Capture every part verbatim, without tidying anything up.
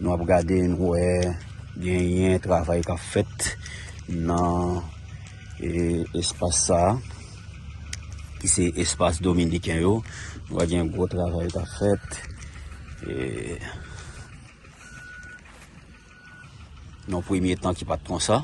Nou ap gade, nou wè genyen travay k ap fèt nan, e, espas sa a, ki se espas dominiken yo. Nou wè gen gwo travay k ap fèt. E, nan premye tan ki pa t konsa.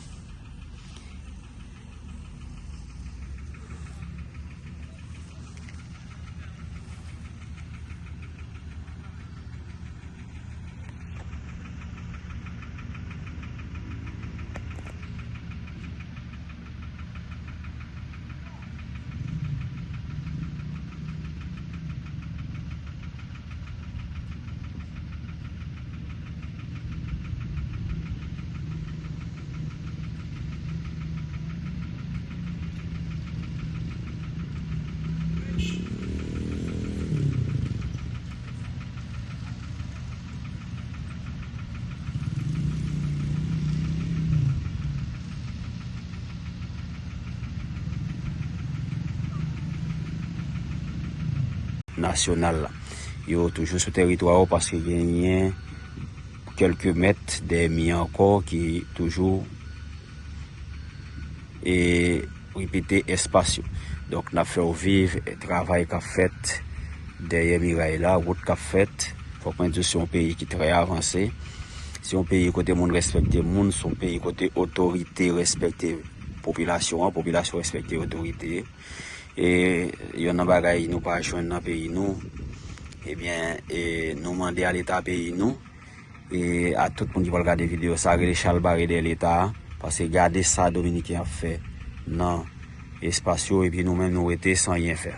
Nasyonal la. Yo toujou sou teritwa yo paske genyen kèlke mèt dèmi ankò ki toujou e repete espas yo. Donk, n ap fè w viv travay k ap fèt dèyè miray la, wout k ap fèt. Fòk mwen di w, se yon peyi ki trè avanse. Se yon peyi kote moun respekte moun, se yon peyi kote otorite respekte popilasyon an, popilasyon respekte otorite. E yonn nan bagay nou pa jwenn nan peyi nou, ebyen, e nou mande a Leta peyi nou, e a tout moun ki pral gade videyo sa, rele chalbare dèyè Leta a, paske gade sa Dominiken ap fè nan espas yo, epi nou menm nou rete san anyen fè.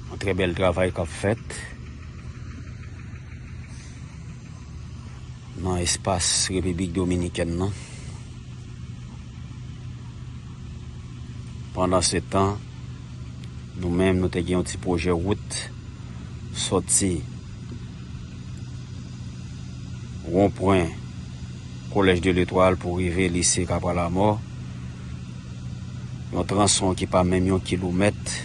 Yon trè bèl travay k ap fèt nan espas Repiblik Dominikèn nan. Pandansetan, nou menm, nou te gen yon ti pwojè wout sòti wonpwen Collège de l'Étoile pou rive lise Kapwa Lamò, yon tronson ki pa menm yon kilomèt,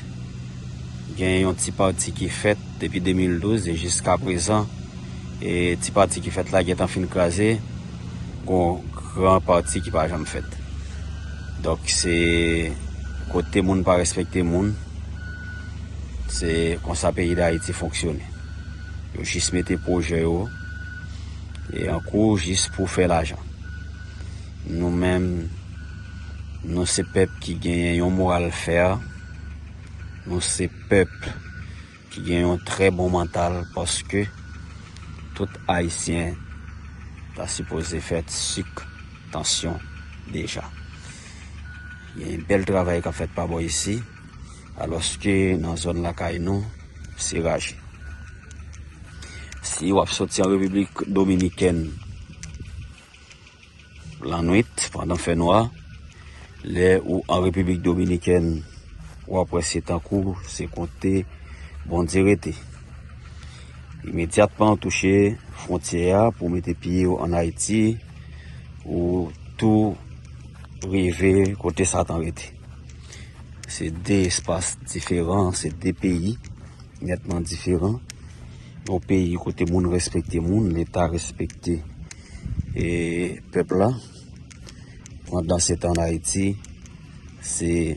gen yon ti pati ki fèt depi de mil douz e jiska prezan, e ti pati ki fèt la gentan fin kraze, gon gran pati ki pa janm fèt. Donk, se kote moun pa respekte moun, se konsa peyi Dayiti fonksyone. Yo jis mete pwojè yo e an kou jis pou fè lajan. Nou menm, nou se pèp ki genyen yon moral fè, nou se pèp ki gen yon trè bon mantal, paske tout Ayisyen ta sipoze fè sik tansyon deja. Gen bèl travay k ap fèt pa bò isi, alòske nan zòn lakay nou, se raje. Si w ap soti an Repiblik Dominikèn, lannwit, pandan fènwa, lè ou an Repiblik Dominikèn, w ap wè se tankou se kote Bondye rete. Imedyatman w touche fwontyè a pou w mete pye w ann Ayiti, ou tou rive kote Satan rete. Se de espas diferan, se de peyi nètman diferan. Yon peyi kote moun respekte moun, Leta respekte, e, pèp la. Pandansetan, ann Ayiti, se